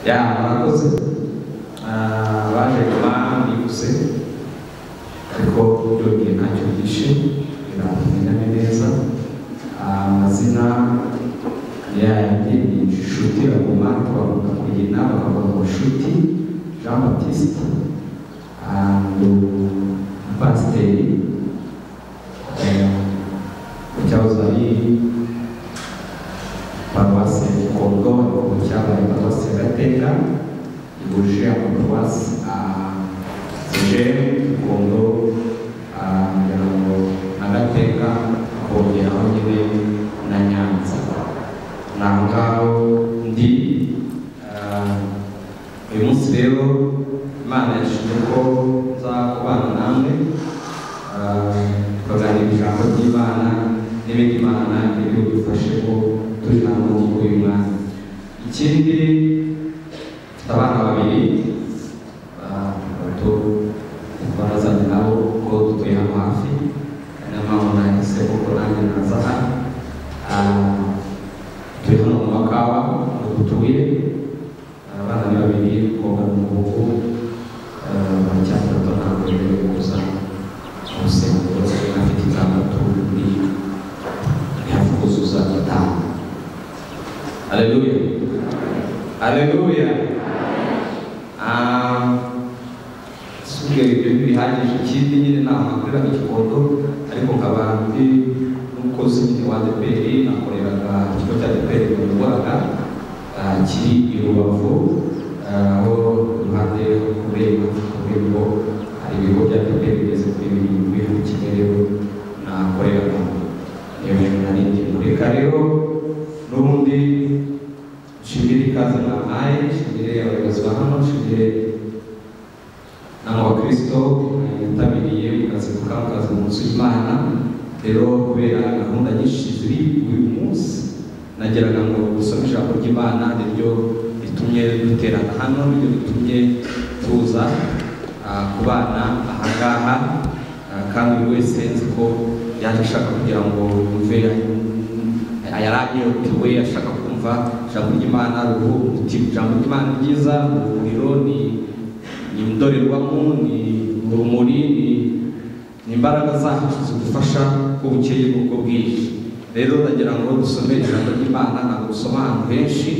Ya, murakoze. Abaje nyuma nibuse, ariko byongeye ntacyo byishe, biramenyane neza. Amazina yanjye ni Nshuti Baguma, twavuga kugina bakavuga ngo Nshuti Jean Baptiste, ndi umupasiteri mu cyahoze ari paruwasi ya Gikondo, ariko cyabaye paruwasi ya Gatenga, ihuje amaparuwasi CGM Gikondo ngira ngo na Gatenga, akongeraho nyine na Nyanza. Ni aho ngaho ndi. Uyu munsi rero Imana yashimye ko nza kubana namwe, tukaganira ijambo ry'Imana n'ibindi Imana iri budufashemo turi hano muri uyu mwanya. Ikindi, mfite abana babiri bato twarazanye nabo kuko dutuye hano hafi, niyo mpamvu nahisemo ko nanjye naza hano. Turi hano mu Makawa aho dutuye, abana ni babiri, umukobwa n'umuhungu, baracyari bato ntabwo bemerewe kuza mu rusengero, umwe afite 6 undi ari hafi kuzuza 5. Haleluya, haleluya. Sibyo, ibyo ntibihagije. Ikindi nyine ni ahantu hakorera Gikondo, ariko nkaba ndi n'umukozi nyine wa ADEPR, nakoreraga ikigo cya ADEPR nayoboraga kiri i Rubavu, aho iruhande ku rurembo hari ibigo bya ADEPR bigeze kuri 7, hari kimwe rero nakoreraga, niyo bintu nari ndimo. Reka rero n'ubundi nshimire ikaze mwampaye, nshimire abayobozi ba hano, nshimire namwe abakristo mwitabiriye mukazinduka mukaza mu nzu y'Imana. Rero kubera gahunda nyinshi ziri uyu munsi, nageraga ngo dusome ijambo ry'Imana, niryo ritumye duterana hano, niryo ritumye tuza kubana aha ngaha, kandi buri wese nzi ko yaje ashaka kugira ngo yumve, yaranyotewe ashaka kumva ijambo ry'Imana, ruhu umutima. Ijambo ry'Imana ni ryiza, ni umuriro, ni indorerwamo, ni urumuri, ni imbaraga zacu zidufasha ko bukeye n'uko bwije. Rero ndagira ngo dusome ijambo ry'Imana, ntabwo dusoma ahantu henshi,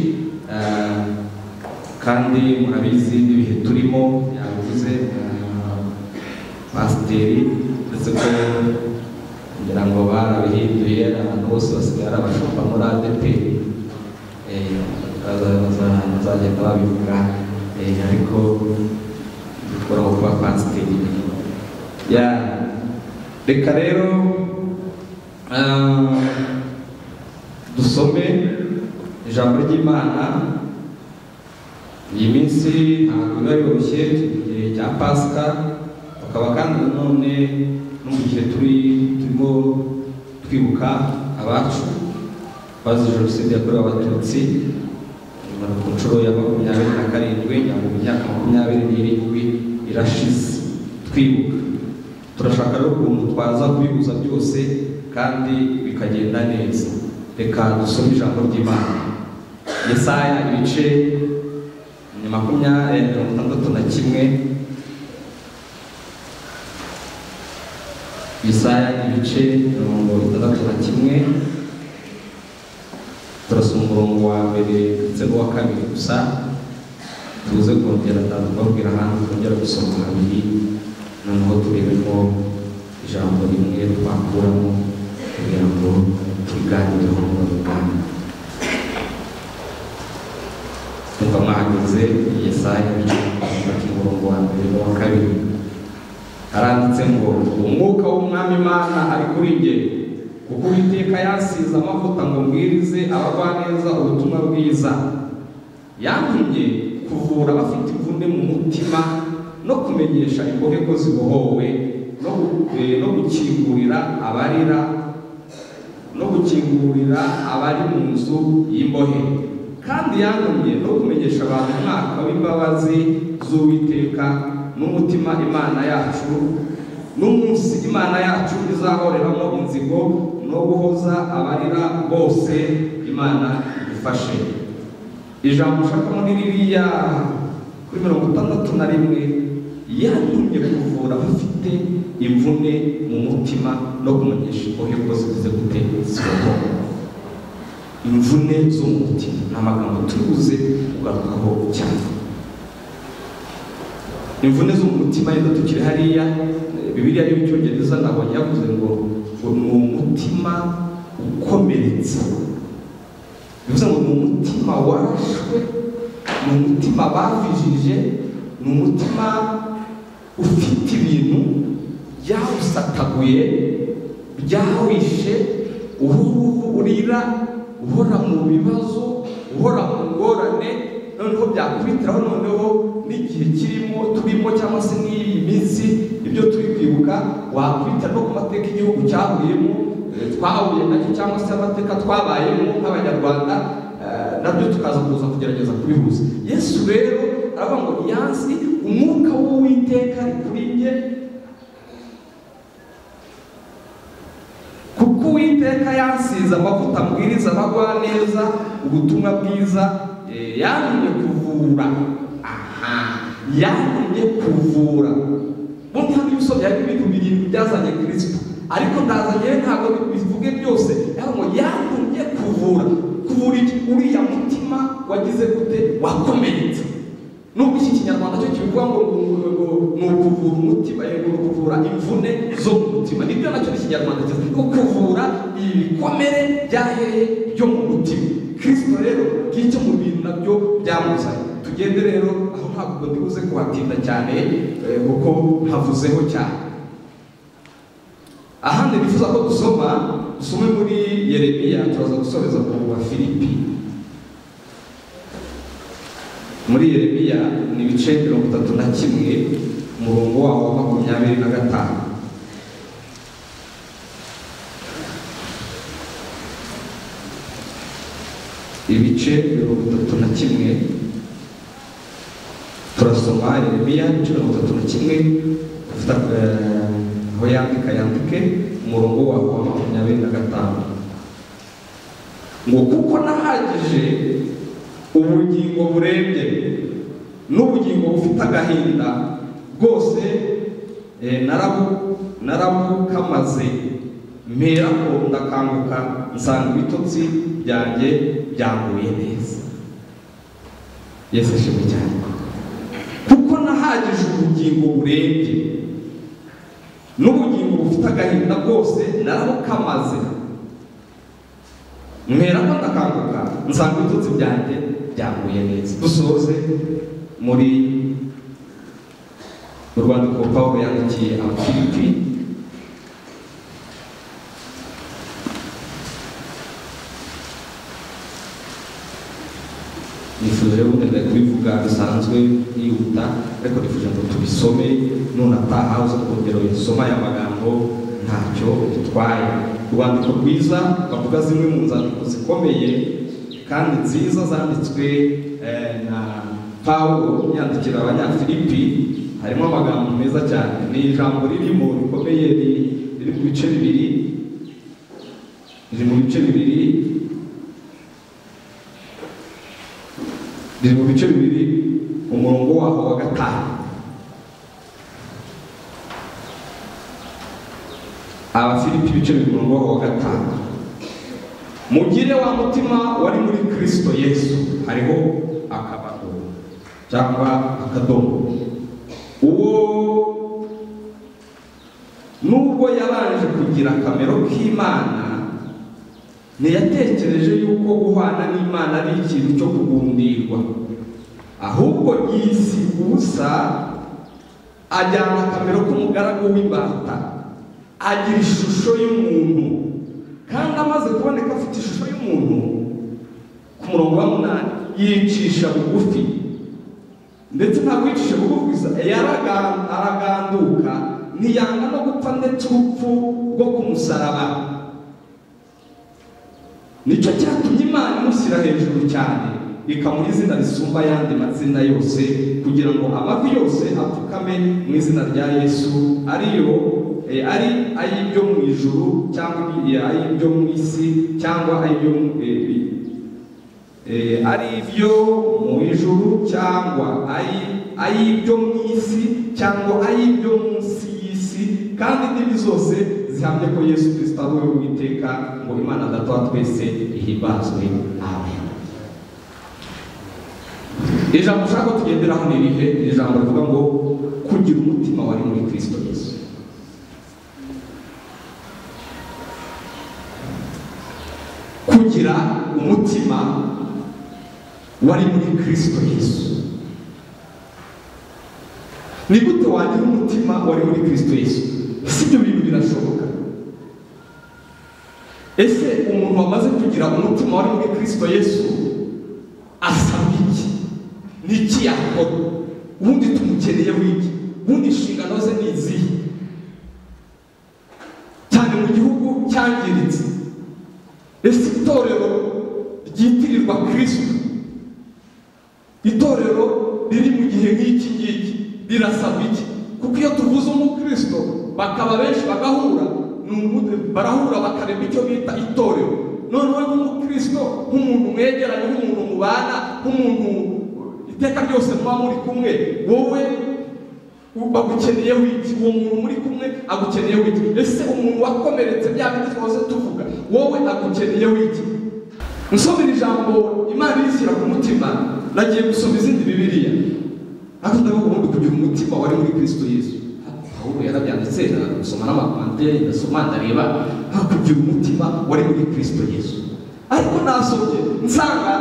kandi murabizi n'ibihe turimo, yabivuze pasiteri, ndetse ko ngira ngo barabihinduye, abantu bose basigaye ari abashumba muri ADEPR, bazagenda babivuga, ariko dukora kuba pasiteri. Reka rero dusome ijambo ry'Imana. Iyi minsi ntabwo biba yoroshye, turi mu gihe cya Pasika, tukaba kandi nanone no mu gihe turimo twibuka abacu bazize Jenoside yakorewe Abatutsi ku nshuro ya 27, ngira ngo imyaka 27 irashize twibuka. Turashaka rero ukuntu twaza kubihuza byose kandi bikagenda neza. Reka dusome ijambo ry'Imana. Yesaya ibice 61, Yesaya ibice 61, turasoma umurongo wa mbere ndetse n'uwa kabiri gusa, tuze kongera kubabwira ahandi twongera gusoma habiri, noneho turebemo ijambo rimwe twakuramo kugira ngo tuganireho muri uyu. Tumva mwahageze. Yesaya ibice umurongo wa mbere n'uwa kabiri, haranditse ngo: umwuka w'Umwami Imana ari kuri njye, kuko Uwiteka yansize amavuta ngo mbwirize abagwaneza ubutumwa bwiza, yantumye kuvura abafite imvune mu mutima, no kumenyesha imbohe ko zibohowe, no gukingurira abarira, no gukingurira abari mu nzu y'imbohe. Kandi yantumye no kumenyesha abantu umwaka w'imbabazi z'Uwiteka, n'umutima Imana yacu, n'umunsi Imana yacu izahoreramo inzigo, no guhoza abarira bose. Imana idufashe. Ijambo ushaka muri ririya kuri 61, yantumye kuvura abafite imvune mu mutima no kumenyesha imbohe ko zigize gute zibohoka. Imvune zo mu mutima ni amagambo turi buze kugarukaho cyane. Imvune zo mu mutima yenda tukiri hariya, Bibiliya y'Icyongereza nabonye yavuze ngo ni umutima ukomeretse, bivuze ngo ni umutima warashwe, ni umutima bavijije, ni umutima ufite ibintu byawusataguye, byawishe, urira, uhora mu bibazo, uhora mu ngorane, noneho byakubitiraho noneho n'igihe kirimo turimo cyangwa se n'iyi minsi ibyo turi kwibuka, wakwita no ku mateka igihugu cyahuyemo, twahuye nacyo cyangwa se amateka twabayemo nk'Abanyarwanda, nabyo tukaza kuza kugerageza kubihuza. Yesu rero aravuga ngo yansi umwuka w'Uwiteka ari kuri njye, kuko Uwiteka yansize amavuta ambwiriza abagwaneza ubutumwa bwiza, yantumye kuvura. Aha, yantumye kuvura. Bundi hano ibisomye hari ibintu birindwi byazanye Kristo, ariko ndazanye ntabwo bivuge byose. Ngo yantumye kuvura. Kuvura iki? Uriya mutima wagize gute? Wakomeretse. Nubwo iki Kinyarwanda cyo kivuga ngo ni ukuvura umutima, yego ni ukuvura imvune zo mu mutima, nibyo nacyo ni Ikinyarwanda cyiza, ko kuvura ibikomere byahehe byo mu mutima. Kristo rero ngicyo mu bintu nabyo byamuzanye. Tugende rero aho ntabwo ndibuze kuhatinda cyane kuko ntavuzeho cyane. Ahandi nifuza ko dusoma, dusome muri Yeremiya, turaza gusoreza ku Bafilipi. Muri Yeremiya ni ibice 31 umurongo wawo wa 25. Ibice 31 turasoma Yeremiya ibice 31, ufite aho yandika yandike umurongo wawo wa 25, ngo kuko nahagije ubugingo burembye n'ubugingo bufite agahinda bwose, narabukamaze, mperako ndakanguka nsanga ibitotsi byanjye byanguye neza. Yesu ashimwe cyane. Kuko nahagije ubugingo burembye n'ubugingo bufite agahinda bwose narabukamaze, mperako ndakanguka nsanga ibitotsi byanjye byanguye neza. Dusoze muri urwandiko Pawulo yandikiye Abafilipi, nifuje wenda kubivuga bisanzwe yihuta, ariko nifuje ngo tubisome none ataha uza kongera uyasoma aya magambo ntacyo bitwaye. Urwandiko rwiza bavuga zimwe mu nzandiko zikomeye kandi nziza zanditswe na Pawulo yandikira Abanyafilipi, harimo amagambo meza cyane. Ni ijambo ririmo rikomeye riri mu bice bibiri, riri mu bice bibiri, riri mu bice bibiri, umurongo waho wa 5. Abafilipi ibice bibiri umurongo waho wa 5. Mugire wa mutima wari muri Kristo Yesu, hariho akabago cyangwa akadomo. Uwo nubwo yabanje kugira akamero k'Imana, ntiyatekereje yuko guhana n'Imana ari ikintu cyo kugundirwa, ahubwo yisiga ubusa, ajyana akamero k'umugaragu w'imbata, agira ishusho y'umuntu. Kandi amaze kuboneka afite ishusho y'umuntu, ku murongo wa 8 yicisha bugufi, ndetse ntabwo yicisha bugufi gusa, araganduka, ntiyanga no gupfa ndetse urupfu rwo ku musaraba. Nicyo cyatumye Imana imushyira hejuru cyane, ikamuha izina risumba ayandi mazina yose, kugira ngo amavi yose apfukame mu izina rya Yesu, ariyo ari ay'ibyo mu ijuru cyangwa ay'ibyo mu isi cyangwa Ari ibyo mu ijuru cyangwa ari ibyo mu isi cyangwa ari ibyo munsi y'isi, kandi indimi zose zihamye ko Yesu Kristo ari we Uwiteka, ngo Imana Data wa twese ihimbazwe. Amen. Ijambo ushaka ko tugenderaho ni irihe? Ni ijambo rivuga ngo kugira umutima wari muri Kristo Yesu. Kugira umutima wari muri Kristo Yesu. Ni gute wagira umutima wari muri Kristo Yesu? Si ibyo bintu birashoboka? Ese umuntu wamaze kugira umutima wari muri Kristo Yesu asaba iki? Ni iki yakora? Ubundi tumukeneye wiki? Ubundi inshingano ze ni izihe? Cyane mu gihugu cyangiritse, ese itorero ryitirirwa Kristo, itorero riri mu gihe nk'iki ngiki rirasaba iki? Kuko iyo tuvuze umukristo bakaba benshi bagahura, barahura bakarema icyo bita itorero. Noneho nk'umukristo, nk'umuntu mwegeranye, nk'umuntu mubana, nk'umuntu iteka ryose muba muri kumwe, wowe bagukeneye wiki? Uwo muntu muri kumwe agukeneye wiki? Ese umuntu wakomeretse bya bindi twahoze tuvuga, wowe agukeneye wiki? Nsomera ijambo Imana irishyira ku mutima, nagiye gusoma izindi Bibiliya, ariko ndavuga ubundi kugira umutima wari muri Kristo Yesu. Ahubwo yarabyanditse, gusoma n'amakomanteri, ndasoma ndareba, kugira umutima wari muri Kristo Yesu. Ariko nasomye nsanga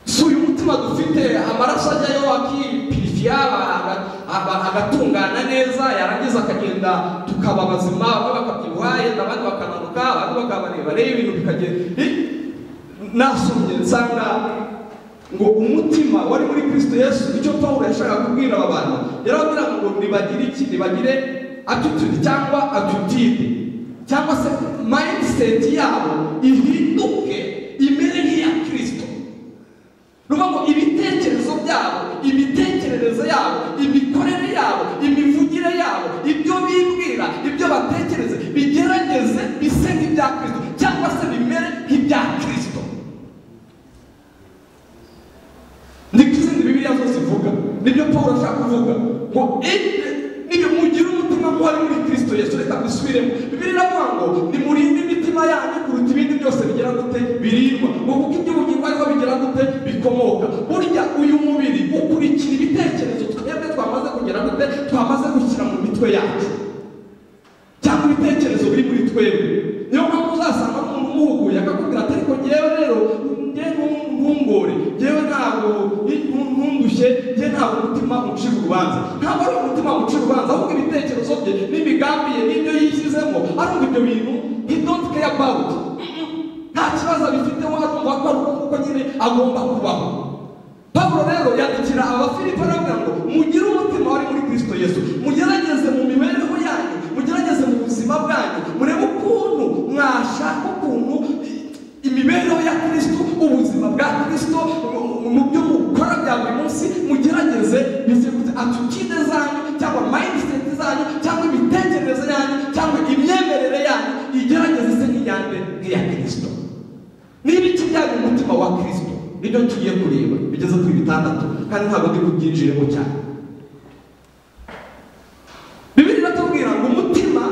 si uyu mutima dufite, amaraso ajyayo akipirifiya agatungana neza, yarangiza akagenda tukaba bazima, bamwe bakabyibuha, yenda abandi bakananuka, abandi bakaba barebare, ibintu bikagenda. Nasomye nsanga ngo umutima wari muri Kristo Yesu, icyo Pawulo yashakaga kubwira aba bantu, yarababwira ngo nibagire iki? Nibagire attitude cyangwa attitude cyangwa se mindset yabo ihinduke imere nk'iya Kristo. Nuvuga ngo ibitekerezo byabo, imitekerereze yabo, imikorere yabo, imivugire yabo, ibyo bibwira, ibyo batekereza, bigerageze bise nk'ibya Kristo cyangwa se bimere nk'ibya Kristo. Niko izindi Bibiliya zose ivuga, nibyo Pawulo ashaka kuvuga ngo nibyo mugire umutima wari muri Kristo Yesu. Reka mbisubiremo. Bibiliya iravuga ngo nimurinde imitima yanyu kuruta ibindi byose bigera gute birindwa, ngo kuko iby'ubugingo ariho bigera gute bikomoka. Burya uyu mubiri ukurikira ibitekerezo twebwe twamaze kugera gute, twamaze gushyira mu mitwe yacu, cyangwa ibitekerezo biri muri twebwe. Niyo mpamvu uzasanga n'umuntu umuhuguye akakubwira ati ariko ngewe rero ntungore, ngewe ntabwo ntundushye, ngewe ntabwo umutima ucira urubanza. Ntabwo ari umutima ucira urubanza, ahubwo ibitekerezo bye n'imigambi ye n'ibyo yishyizemo, arumva ibyo bintu he don't care about. Nta kibazo abifiteho, arumva ko ari uko nyine agomba kubaho. Pawulo rero yandikira Abafilipi arababwira ngo mugire umutima wari muri Kristo Yesu, mugerageze mu mibereho yanyu, mugerageze mu buzima bwanyu, murebe ukuntu mwashaka ukuntu imibereho ya Kristo, ubuzima bwa Kristo mu byo mukora bya buri munsi, mugerageze bize gute attitude zanyu cyangwa mindset zanyu cyangwa imitekerereze yanyu cyangwa imyemerere yanyu igerageze se nk'iyande nk'iya Kristo. Niba iki byari umutima wa Kristo, nibyo tugiye kureba bigeze kuri bitandatu, kandi ntabwo ndi kubyinjiremo cyane. Bibiliya iratubwira ngo umutima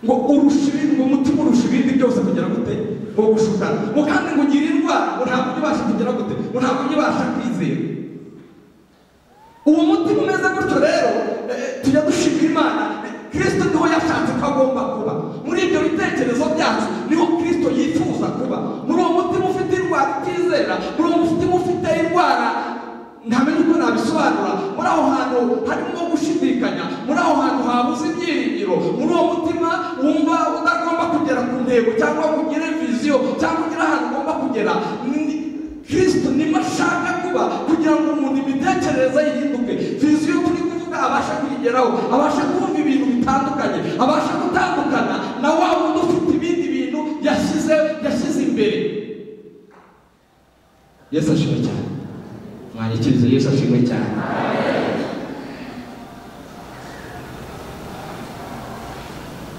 ngo urusha ibindi, ngo umutima urusha ibindi byose kugera gute ngo gushukana, ngo kandi ngo ugire indwara, ngo ntabwo ujya ubasha kugera gute, ngo ntabwo ujya ubasha kwizera. Uwo mutima umeze gutyo rero, tujya dushimira Imana. Kristo niho yashatse ko agomba kuba. Muri ibyo bitekerezo byacu niho Kristo yifuza kuba. Muri uwo mutima ufite indwara itizera, muri uwo mutima ufite indwara ntamenye uko nabisobanura, muri aho hantu harimo gushidikanya, muri aho hantu habuze ibyiringiro, muri uwo mutima wumva udagomba kugera ku ntego cyangwa ngo ugire viziyo cyangwa ugire ahantu ugomba kugera, Kristo nimo ashaka kuba kugira ngo umuntu imitekerereze ye ihinduke, viziyo turi kuvuga abasha kuyigeraho, abasha kumva ibintu bitandukanye, abasha gutandukana na wa wundi ufite ibindi bintu yashyize imbere. Yesu ashimwe cyane. Mwanyikirize Yesu ashimwe cyane.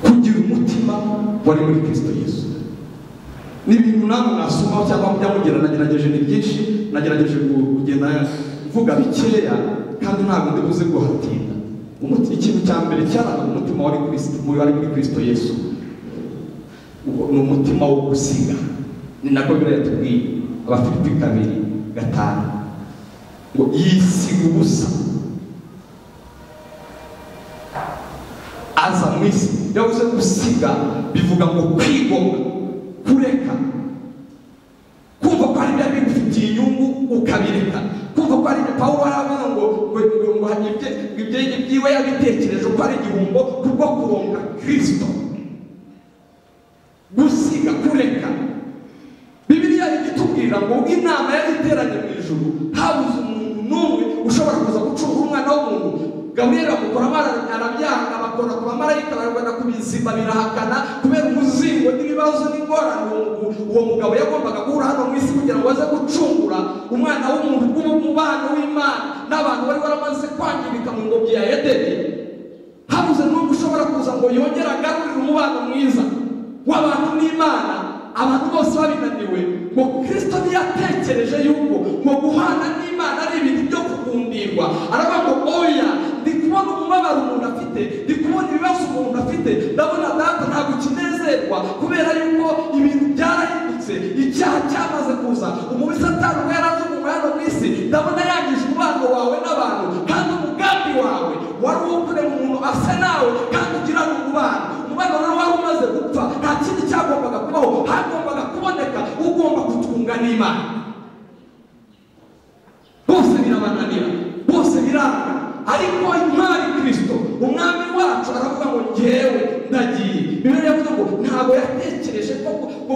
Kugira umutima wari muri Kristo Yesu. Ni ibintu namwe mwasoma cyangwa mujya mugera, nagerageje ni byinshi, nagerageje kugenda mvuga bikeya kandi ntabwo ndi buze guhatinda. Ikintu cya mbere cyaranga umutima wari Kristo, wari muri Kristo Yesu, ni umutima wo gusiga. Ni nako Bibiliya yatubwiye Abafilipi 2:5 ngo yisiga ubusa aza mu isi. Yavuze gusiga bivuga ngo kwigomwa, kureka, kumva ko hari ibyo bigufitiye inyungu ukabireka, kumva ko hari Pawulo aravuga ngo ibyiwe yabitekereje ko ari igihombo kubwo kuronka Kristo. Gusiga, kureka. Bibiliya igitubwira ngo inama yari iteranye mu ijuru habuze umuntu n'umwe ushobora kuza gucungura umwana w'umuntu. Gaburiyeli bamukora arabyanga, bakora ku bamarayika baragenda ku bizima birahakana kubera umuzingo n'ibibazo n'ingorane uwo mugabo yagombaga guhura hano mu isi kugira ngo aze gucungura umwana w'umuntu bw'umubano w'Imana n'abantu bari baramaze kwangirika mu ngobyi ya Edeni. Habuze n'umwe ushobora kuza ngo yongere agarurire umubano mwiza w'abantu n'Imana. Abantu bose babinaniwe ngo Kristo ntiyatekereje yuko ngo guhana n'Imana ari ibintu byo kugundirwa. Aravuga ngo oya, ndi kubona umubabaro umuntu afite, ndi kubona ibibazo umuntu afite, ndabona data ntabwo ukinezerwa kubera yuko ibintu byarahindutse, icyaha cyamaze kuza, umubi Satani ubwo yari ajugunywe hano mu isi, ndabona yangije umubano wawe n'abantu, kandi umugambi wawe wari uwo kurema umuntu asa nawe kandi ugirana umubano. Umubano rero wari umaze gupfa, nta kindi cyagombaga kubaho, hagombaga kuboneka ugomba kutwunga n'Imana. Bose birabananira, bose biranga, ariko intwari Kristo umwami wacu aravuga ngo njyewe ndagiye. Bibiliya yavuze ngo ntabwo yatekereje ko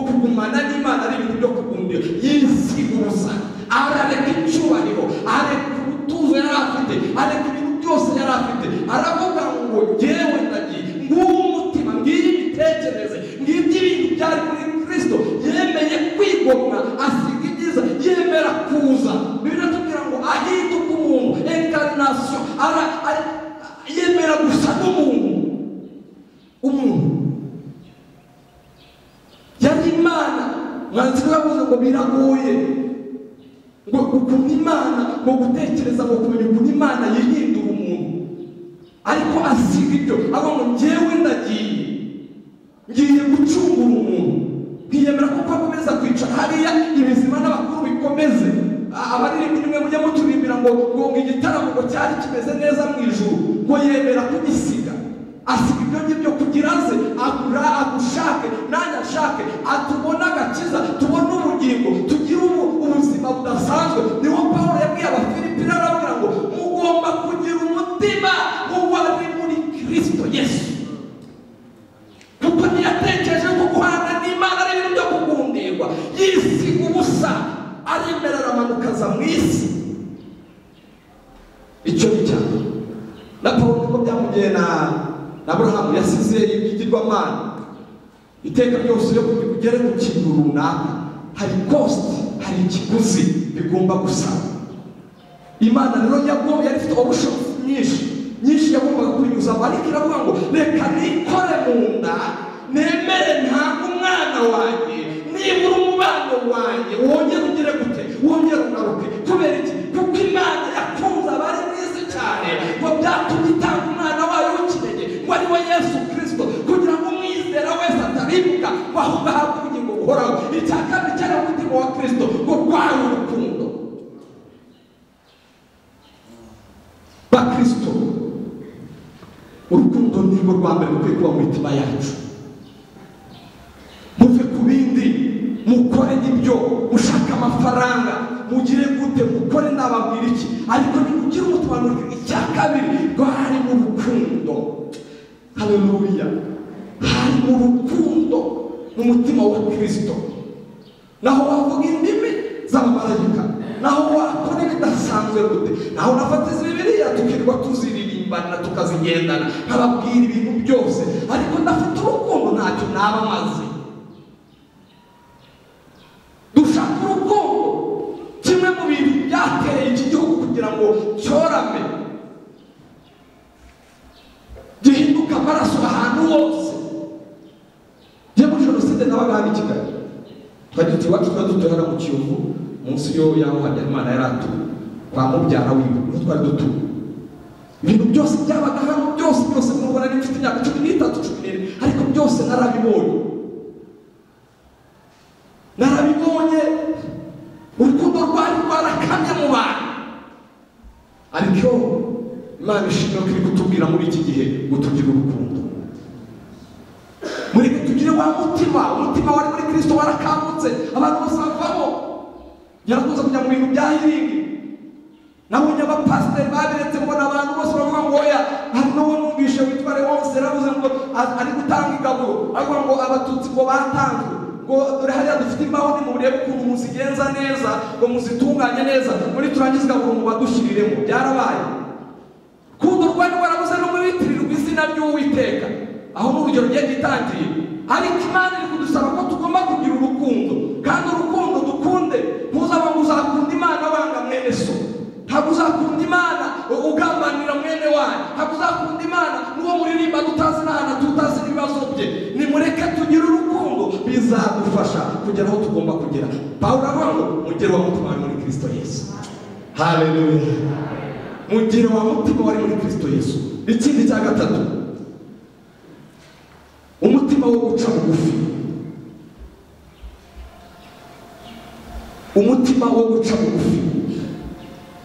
kugumana n'Imana ari ibintu byo kugundira. Yisiga ubusa, arareka icyubahiro, areka ubutuzo yari afite, areka ibintu byose yari afite, aravuga ngo njyewe ndagiye. Nguwo umutima, ngiyi imitekerereze, ngibyo ibintu byari muri Kristo. Yemeye kwigomwa, asiga ibyiza, yemera kuza. Bibiliya itubwira ngo ahinduka umuntu, incarnation, yemera gusa n'umuntu. Umuntu yari Imana. Mwanditsi yavuze ngo biragoye ngo ukuntu Imana, ngo gutekereza ngo kumenya ukuntu Imana yihindura umuntu, ariko asiga ibyo avuga ngo njyewe ndagiye, ngiye gucungura umuntu. Ntiyemera kuko akomeza kwicara hariya ibizima n'abakuru bikomeze. Abaririmbyi nimwe mujya muturirimbira ngo igitaramo ngo cyari kimeze neza mu ijuru, ngo yemera kugisiga, asiga ibyo ngibyo kugira aze agura agushake nanjye ashake, atubone agakiza, tubone ubugingo, tugire ubuzima budasanzwe. Niho Pawulo yabwiye Abafilipi arababwira ngo mugomba kugira umutima nk'uwari muri Kristo Yesu, kuko ntiyatekereje ko guhana n'Imana ari ibintu byo kugundirwa. Yisiga ubusa, aremera aramanuka aza mu isi. Icyo ni cyane na Pawulo niko byamugiye na Aburahamu, yasize ibigirwamana. Iteka ryose yo kugira ugere ku kintu runaka hari cost, hari ikiguzi bigomba gusaba. Imana rero yari ifite options nyinshi yagombaga kubinyuzamo, ariko iravuga ngo reka nikore mu nda, nemere ntange umwana wanjye, nibura umubano wanjye wongere ugire gute, wongere ugaruke. Kubera iki? Kuko Imana yakunze abari mu isi cyane ngo byatumye itanga umwana wayo w'ikinege, ngo ari we Yesu Kristo, kugira ngo umwizera wese ataribuka ahubwo ahabwe ubugingo buhoraho. Icya kabiri cyari umutima wa Kristo ngo rwari urukundo. Bakristo, urukundo nirwo rwa mbere rukwiye kuba mu mitima yacu. Muve ku bindi, mukore ibyo, mushaka amafaranga, mugire gute, mukore nababwira iki, ariko nimugire umutima. Icya kabiri rwari mu rukundo. Haleluya! Hari mu rukundo mu mutima wa Kristo. Naho wavuga indimi z'abamarayika, naho wakora ibidasanzwe gute, naho nafata Bibiliya tukirirwa tuziririmbana tukazigendana, nkababwira ibintu byose, ariko ndafite urukundo ntacyo naba maze. Dushaka urukundo. Kimwe mu bintu byateye iki gihugu kugira ngo cyorame, gihinduka amaraso ahantu hose. Njye muri jenoside nabaga hano i Kigali, Twari dutuye iwacu, twari dutuye hano mu Kiyovu, munsi yo yaho Habyarimana yari atuye kwa mubyara wiwe, niho twari dutuye. Ibintu byose byabaga hano, byose byose, nubwo nari mfite imyaka 13, 14, ariko byose narabibonye. Narabibonye, urukundo rwari rwarakamye mu bantu. Ariko Imana ishimwe ko iri kutubwira muri iki gihe ngo tugire urukundo. Mureke tugire wa mutima, umutima wari muri Kristo warakangutse, abantu bose bavamo. Yarakunze kujya mu bintu bya healing. Nabonye abapasiteri babiretse, mbona abantu bose bavuga ngo oya. Hari n'uwo numvishe witwa Leonce yaravuze ngo ari gutanga igaburo, avuga ngo abatutsi ngo batanzwe, ngo dore hariya dufite imbaho, nimurebe ukuntu muzigenza neza, ngo muzitunganye neza, muri turangiza igaburo mubadushyiriremo. Byarabaye. Kundo rwari rwarabuze no mwitirirwa izina ry'Uwiteka, aho n'urugero rugiye gitangiye. Ariko Imana iri kudusaba ko tugomba kugira urukundo, kandi urukundo dukunde. Ntuzaba ngo uzakunda Imana wanga mwene so, ntabwo uzakunda Imana ugambanira mwene wanyu, ntabwo uzakunda Imana n'uwo muririmba tutazi n'ahantu tutazi n'ibibazo bye. Nimureke tugire urukundo, bizadufasha kugera aho tugomba kugera. Pawulo aravuga ngo mugere wa mutima wari muri Kristo Yesu. Haleluya. Mugere wa mutima wari muri Kristo Yesu. Ikindi cya gatatu, umutima wo guca bugufi. Umutima wo guca bugufi.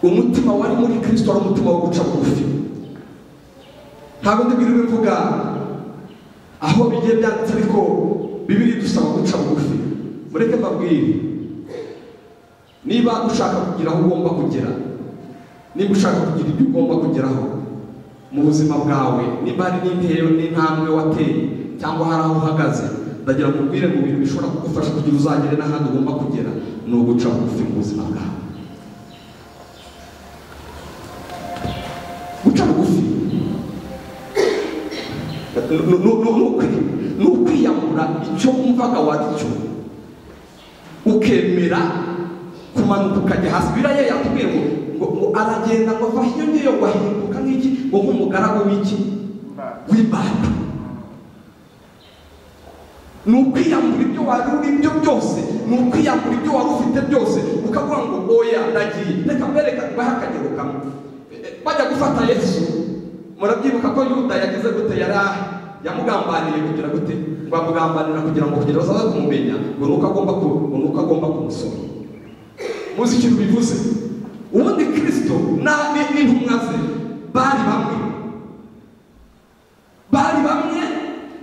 Umutima wari muri Kristo ari umutima wo guca bugufi. Ntabwo ndibwirwe mvuga aho bigiye byanditse, ariko Bibiliya idusaba guca bugufi. Mureke mbabwire, niba ushaka kugira aho ugomba kugera, niba ushaka kugira ibyo ugomba kugeraho mu buzima bwawe, niba hari n'intero n'intambwe wateye cyangwa hari aho uhagaze, ndagira ngo ubwire mu bintu bishobora kugufasha kugira uzagere n'ahandi ugomba kugera, ni uguca bugufi mu buzima bwawe. Guca bugufi ni ukwiyambura icyo wumvaga wari cyo, ukemera kumanuka ukajya hasi. Biriya yatubwiye ngo aragenda ngo ava iyo ngiyo ngo ahinduka nk'iki, ngo nk'umugaragu w'iki, w'imbata. Ni ukwiyambura ibyo wari uri byo byose, ni ukwiyambura ibyo wari ufite byose, ukavuga ngo oya ndagiye. Reka mbereka mbahe akagero kamwe. Bajya gufata Yesu, murabyibuka ko Yuda yagize gute? Yamugambaniye kugira gute? Ngo amugambanira kugira ngo bazaze kumumenya, ngo nuko agomba kumusoma. Muzi ikintu bivuze? Ubundi Kristo n'intumwa ze bari bamwe, bari bamwe.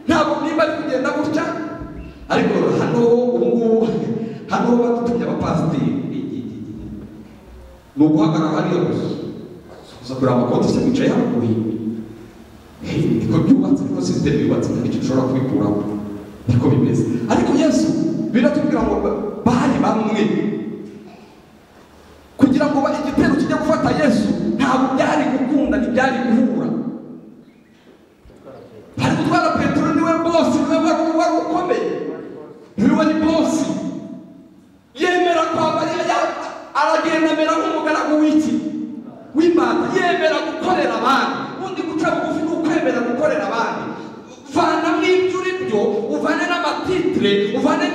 Ntabwo nimba ari kugenda gutya, ariko hano ubu ngubu hano badutumye abapasiteri ni uguhagarara hariya gusa, uza kureba amakote se wicaye hano ku ruhimbi. Niko byubatse, niko sisiteme yubatse, nta kintu ushobora kubikuraho, niko bimeze. Ariko Yesu biratubwira ngo bari bamwe. Kugira ngo igitero kijya gufata Yesu ntabwo byari gukunda, ntibyari guhura. Bari gutwara Petero, niwe bosi, niwe wari ukomeye, niwe wari bosi. Yemera kwambara, aragenda amera nk'umugaragu w'iki, w'imbata. Yemera gukorera abandi. Ubundi guca bugufi ni ukwemera gukorera abandi. Vanamo ibyo uri byo, uvane n'amatitire, uvane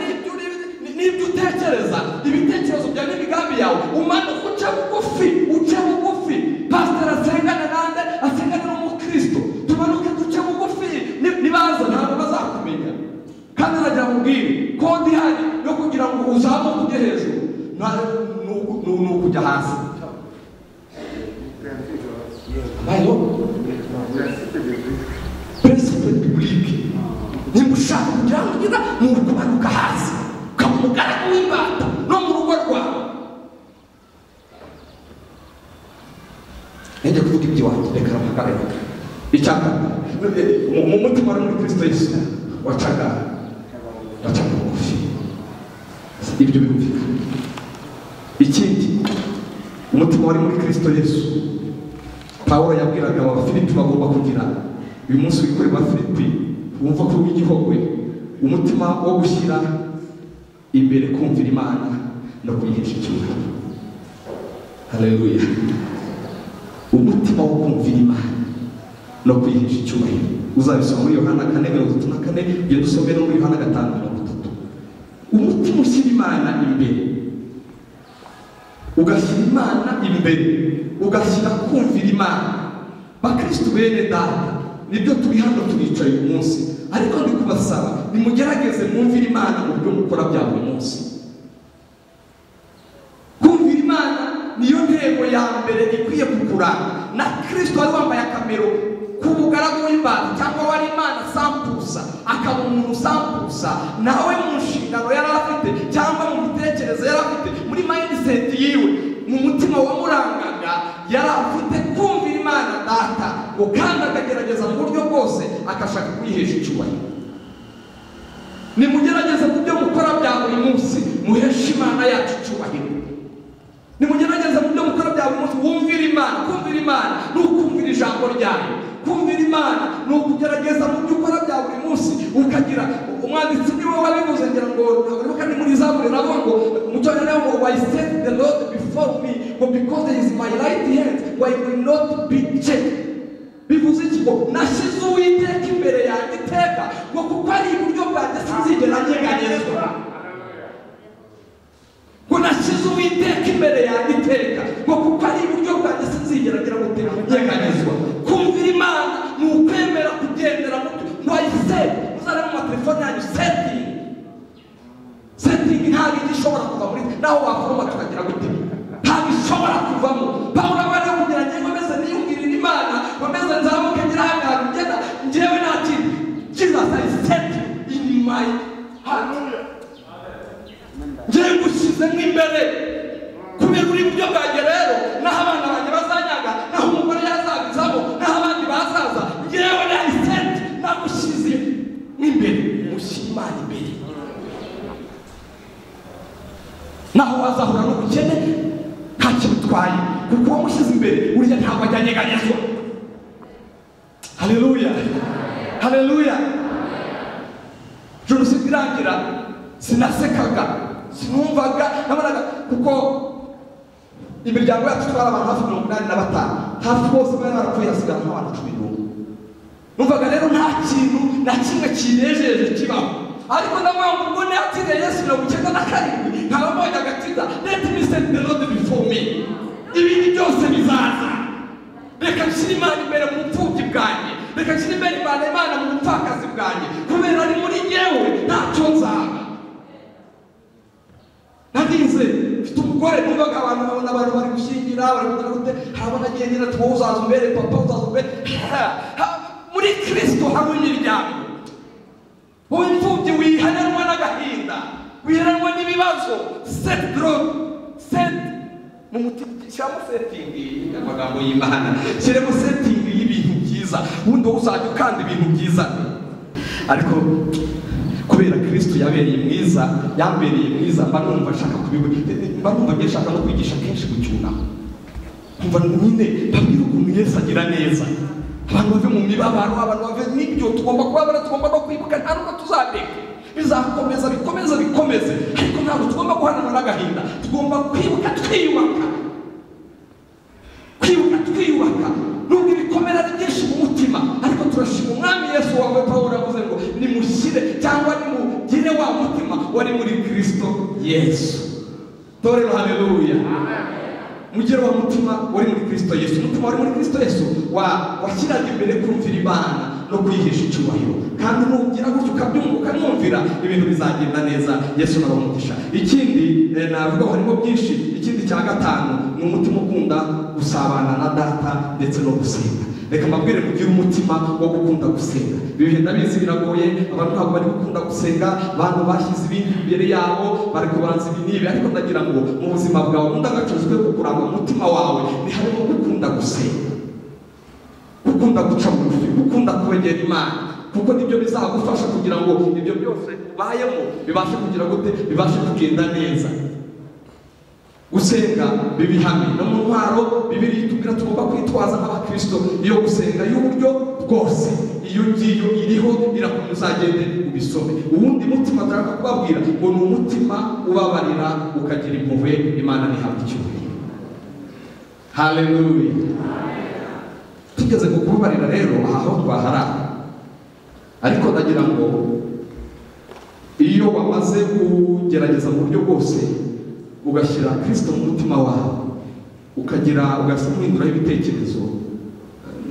n'ibyo utekereza, ibitekerezo byawe n'imigambi yawe, umanuke uce bugufi, uce bugufi. Pasiteri asengane nande, asengane n'umukristo, tumanuke duce bugufi. Nibaza ntabwo bazakumenya. Kandi nagira ngo ubwire kode ihari yo kugira ngo uzamuke ujye hejuru ni ukujya hasi. Principe biblique, nimba ushaka kugira ngo ugire ni ukumanuka hasi, ukaba umugaragu w'imbata no mu rugo rwawe. Ngiye kuvuga iby'iwanjye, reka mpagarare. Icyaka mu mutima wari muri Kristo Yesu wacaga bugufi. Ibyo birumvikana. Ikindi, umutima wari muri Kristo Yesu, Pawulo yabwiraga Abafilipi bagomba kugira. Uyu munsi wikore Abafilipi wumva ko w'igihogwe, umutima wo gushyira imbere kumvira Imana no kuyihesha icyubahiro. Haleluya. Umutima wo kumvira Imana no kuyihesha icyubahiro. Uzabisoma muri Yohana 4:34, ugenda usome no muri Yohana 5:30. Umutima ushyira Imana imbere, ugashyira Imana imbere, ugashyira kumvira Imana. Bakristo bene data, nibyo turi hano turicaye uyu munsi, ariko ndi kubasaba nimugerageze mwumvire Imana mu byo mukora bya buri munsi. Kumvira Imana niyo ntego ya mbere ikwiye kukuranga. Na Kristo wari wambaye akamero k'ubugaragu w'imbata cyangwa wari Imana sampusa, akaba umuntu sampusa, nawe mu nshingano yari afite cyangwa mu mitekerereze yari afite, muri mindset yiwe, mu mutima wamurangaga, yari afite kumvira Imana data, ngo kandi akagerageza mu buryo bwose akashaka kuyihesha icyubahiro. Nimugerageze ku byo mukora bya buri munsi muheshe Imana yacu icyubahiro. Nimugerageze mu byo mukora bya buri munsi wumvire Imana. Kumvira Imana ni ukumvira ijambo ryayo. Kumvira Imana ni ukugerageza mu byo ukora bya buri munsi ukagira. Umwanditsi niwe wabivuze, ngira ngo ntabwo kandi muri Zaburi navuga ngo mu cyongereza ngo I set the Lord before me, but because he is my right hand, I will not be shaken. Bivuze iki? Ngo nashyize Uwiteka imbere yanjye iteka, ngo kuko ari iburyo bwanjye sinzigera nyeganyezwa. Ngo nashyize Uwiteka imbere yanjye iteka, ngo kuko ari iburyo bwanjye sinzigera ngira gute nyeganyezwa. Kumvira Imana ni ukwemera kugendera mu byo ngo ayisete. Muzare mu matelefone yanyu setting, setting ntabwo ijya ishobora kuva muri naho waforoma tukagira gute, ntabwo ishobora kuvamo. Pawulo aba ari kugira ngo nkomeze niyumvirire Imana, nkomeze nzamuke ngira ahantu ngenda, njyewe nta kintu. Jesus, I set in my heart, njyewe ngushyizemo imbere kubera uri buryo bwanjye. Rero naho abana banjye bazanyaga, naho umugore yazabizamo, naho abandi bazaza, njyewe I set, nagushyize imbere. Mushyire Imana imbere. Naho wazahura n'ubukene ntacyo bitwaye, kuko uwamushyize imbere uriya ntabwo ajya anyeganyezwa. Haleluya, haleluya. Jenoside irangira sinasekaga, sinumvaga, nabonaga kuko imiryango yacu twari abantu hafi 85, hafi bose bari barapfuye, hasigara nk'abantu 11. Numvaga rero nta kintu na kimwe kinejeje kibaho, ariko ndavuga ngo ubwo nakiriye Yesu 97 nkaba mbonye agakiza, let me set the Lord before me, ibindi byose bizaza. Reka nshyire Imana imbere mu bupfubyi bwanjye, reka nshyire imbere Imana mu bupfakazi bwanjye, kubera ari muri njyewe ntacyo nzaba. Narinze mfite umugore, numvaga abantu babona abantu bari gushyingira, bari kugira gute, harabona agiye ngira ati wowe uzaza umbere papa, uzaza umbere. Muri Kristo hari imiryango. Wowe imfubyi wiheranwa n'agahinda, wiheranwa n'ibibazo, set growth, set mu mutima, shyiramo setting amagambo y'Imana, shyiramo setting y'ibintu byiza, ubundi wowe uzajya ukanda ibintu byiza. Ariko kubera Kristo yabereye mwiza, yambereye mwiza, mba numva nshaka mba numva ngiye nshaka no kwigisha kenshi mu cyunamo. Nkumva nyine mbabwira ukuntu Yesu agira neza, abantu bave mu mibabaro, abantu bave n'ibyo tugomba kubabara, tugomba no kwibuka, nta nubwo tuzabireka, bizakomeza bikomeze bikomeze, ariko ntabwo tugomba guhanana n'agahinda, tugomba kwibuka twiyubaka, kwibuka twiyubaka. Nubwo ibikomere ari byinshi mu mutima, ariko turashima Umwami Yesu wawe. Pawulo yavuze ngo nimushyire cyangwa nimugire wa mutima wari muri Kristo Yesu. Torero, haleluya. Mugire wa mutima wari muri Kristo Yesu. Umutima wari muri Kristo Yesu washyiraga imbere kumvira Imana no kwihesha icyubahiro, kandi nugira gutyo ukabyumva ukamwumvira, ibintu bizagenda neza. Yesu nabamugisha. Ikindi navuga harimo byinshi. Ikindi cya gatanu ni umutima ukunda gusabana na data ndetse no gusenga. Reka mbabwire mugire umutima wo gukunda gusenga. Ibi bihe ndabizi biragoye, abantu ntabwo bari gukunda gusenga, abantu bashyize ibindi imbere yabo, bari kubanza ibi n'ibi, ariko ndagira ngo mu buzima bwawe indangagaciro zikwiye kukuranga mu mutima wawe ni harimo gukunda gusenga, gukunda guca bugufi, gukunda kwegera Imana, kuko nibyo bizagufasha kugira ngo ibyo byose ubayemo bibashe kugira gute, bibashe kugenda neza. Gusenga bibihame no mu ntwaro Bibiliya itubwira tugomba kwitwaza nk'abakristo, iyo gusenga y'uburyo bwose, iyo ngiyo iriho irakomeza, uzagende ubisome. Uwundi mutima ndashaka kubabwira ngo ni umutima ubabarira ukagira impuhwe. Imana ntihabwe icyubahiro. Haleluya. Tugeze ku kubabarira rero, aha ho twaharara, ariko ndagira ngo Iyo wamaze kugerageza mu buryo bwose ugashyira Kristo mu mutima wawe, ukagira ugasumuhinduraho ibitekerezo,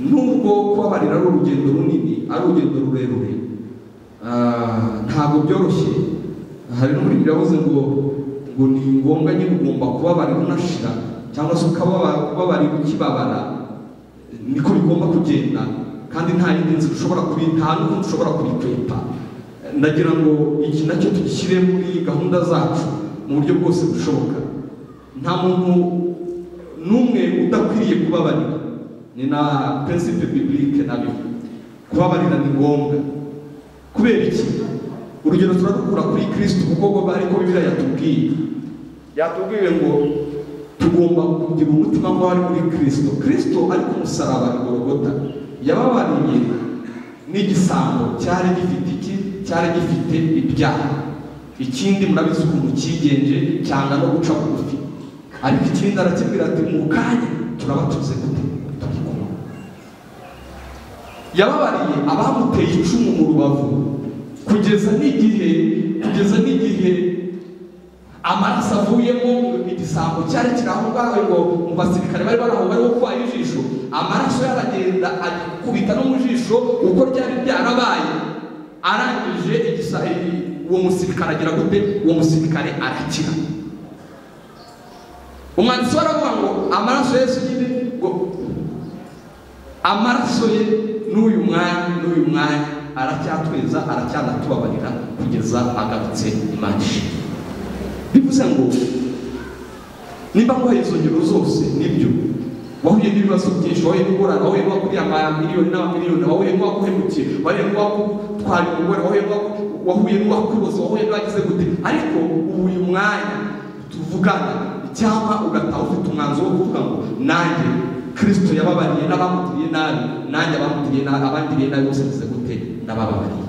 nubwo kubabarira ari urugendo runini, ari urugendo rurerure, ntabwo byoroshye. Hari n'umuririmbyi yavuze ngo ni ngombwa nyine ugomba kubabarira unashira, cyangwa se ukababarira ukibabara, niko bigomba kugenda, kandi nta yindi nzira ushobora kubi, nta n'ukundi ushobora kubikwepa. Ndagira ngo iki nacyo tugishyire muri gahunda zacu mu buryo bwose bushoboka. Nta muntu n'umwe udakwiriye kubabarira, ni na principe biblique nabyo. Kubabarira ni ngombwa. Kubera iki? Urugero turarukura kuri Kristo, kuko ariko Bibiliya yatubwiye. Yatubwiye ngo tugomba kugira umutima nk'uwari muri Kristo. Kristo ari ku musaraba i Golgotha yababariye n'igisambo cyari gifite iki? Cyari gifite ibyaha. Ikindi murabizi ukuntu cyigenje cyanga no guca bugufi, ariko ikindi arakibwira ati mu kanya turaba tuze gute turi kumwe. Yababariye abamuteye icumu mu rubavu kugeza n'igihe amaraso avuyemo. Igisambo cyari kiri aho ngaho ngo mu basirikare bari bari aho bari gukwaye ijisho, amaraso yaragenda akubita no mu jisho uko ryari byarabaye. Arangije uwo musirikare agira gute? Uwo musirikare arakira. Umwanditsi aravuga ngo amaraso Yesu nyine, ngo amaraso ye n'uyu mwanya aracyatweza, aracyanatubabarira kugeza agarutse. Imana ishimwe. Bivuze ngo nimba nguhaye izo ngero zose, nibyo wahuye n'ibibazo byinshi, wahuye n'ingorane, wahuye n'uwakuriye amamiliyoni n'amamiliyoni, wahuye n'uwaguhemukiye, wahuye n'uwagutwaye umugore, wahuye n'uwakuroze, wahuye n'uwagize gute, ariko ubu uyu mwanya tuvugana, cyangwa ugataha ufite umwanzuro wo kuvuga ngo nanjye Kristo yababariye n'abamugiriye nabi, nanjye abamugiriye nabi, abangiriye nabi bose ngize gute? Ndabababariye.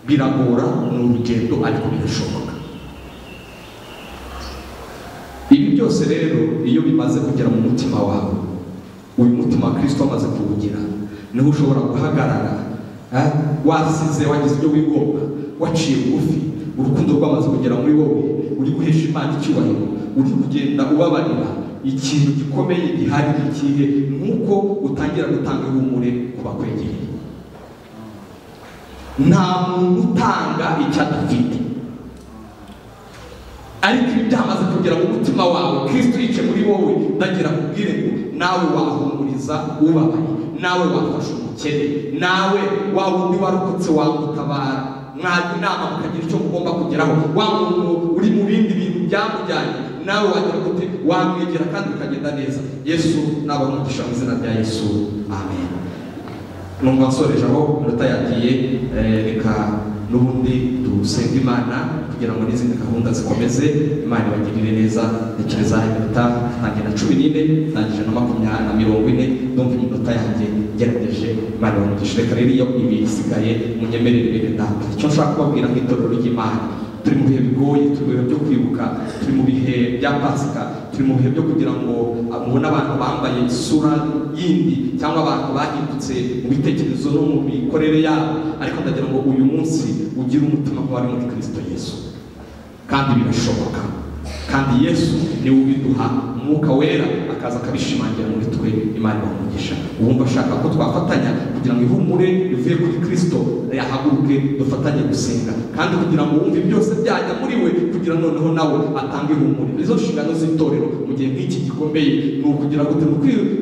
Biragora, ni urugendo, ariko birashoboka. Ibi byose rero iyo bimaze kugera mu mutima wawe, uyu mutima wa Kristo amaze kuwugira, niho ushobora guhagarara wasize, wagize ibyo wigomba, waciye bugufi, urukundo rwamaze kugera muri wowe, uri guhesha Imana icyubahiro, uri kugenda ubabarira. Ikintu gikomeye gihari ikihe? Nuko utangira gutanga ihumure ku bakwegereye. Nta muntu utanga icyo adafite, ariko ibi byamaze kugera mu mutima wawe, Kristo yice muri wowe, ndagira kubwire ngo nawe wahumuriza ubabaye, nawe wafasha umukene, nawe wa wundi warokotse wamutabara, mwajya inama mukagira icyo mugomba kugeraho. Wa muntu uri mu bindi bintu byamujyanye, nawe wagira gute? Wamwegera kandi bikagenda neza. Yesu nabaha umugisha mu izina rya Yesu, amen. Numva nsoreje aho iminota yagiye, reka n'ubundi dusenga Imana kugira ngo n'izindi gahunda zikomeze. Imana ibagirire neza. Ntekereza iminota ntange na 14, ntangije na 20 na 40, ndumva iminota yanjye ngerageje. Imana ibamugishe. Reka rero iyo ibi isigaye munyemerere bene data. Icyo nshaka kubabwira nk'itorero ry'Imana, turi mu bihe bigoye, turi mu bihe byo kwibuka, turi mu bihe bya Pasika, turi mu bihe byo kugira ngo mubone abantu bambaye isura yindi, cyangwa abantu bahindutse mu bitekerezo no mu mikorere yabo. Ariko ndagira ngo uyu munsi ugire umutima nk'uwari muri Kristo Yesu, kandi birashoboka, kandi Yesu niwe ubiduha, Umwuka Wera akaza akabishimangira muri twe. Imana ibaha. Uwumva ashaka ko twafatanya kugira ngo ihumure rivuye kuri Kristo yahaguruke, dufatanye gusenga, kandi kugira ngo wumve byose byajya muri we, kugira noneho nawe atange ihumure. Izo nshingano z'itorero mu gihe nk'iki gikomeye ni ukugira ngo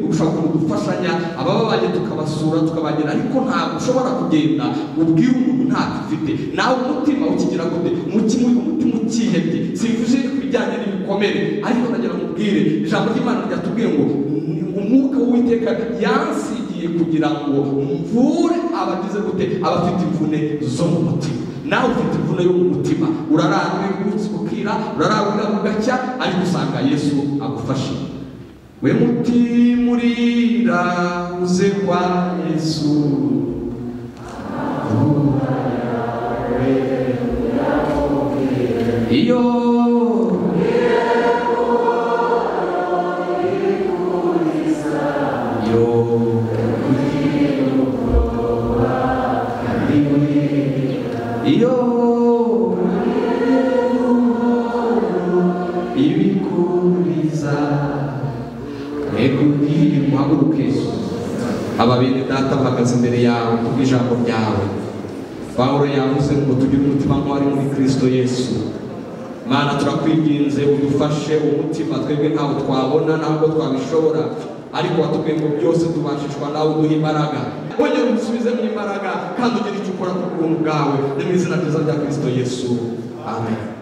ugushaka ukuntu dufashanya abababaye, tukabasura, tukabagera, ariko ntabwo ushobora kugenda ubwire umuntu ntacyo ufite, nawe umutima ukigira gute? Umutima ukihebye. Simvuze ku bijyanye n'ibikomere, ariko ndagira mubwire ijambo ry'Imana ryatubwiye ngo umwuka w'Uwiteka yansigiye kugira ngo mvure abagize gute? Abafite imvune zo mu mutima. Nawe ufite imvune yo mu mutima, urarara ukira, urarara ugacya, ariko usanga Yesu agufashe. We mutima urira uze kwa Yesu, iyo iyo Muhaguruke. Aba bene data bahagaze imbere yawe kubw'ijambo ryawe. Pawulo yavuze ngo tugire umutima nk'uwari muri Kristo Yesu. Mana, turakwinginze udufashe umutima, twebwe ntawo twabona ntabwo twabishobora, ariko watubwiye ngo byose tubashishwa nawe uduha imbaraga. Wongere udusubizemo imbaraga kandi ugire icyo ukora ku buntu bwawe, ni mu izina ryiza rya Kristo Yesu, amen.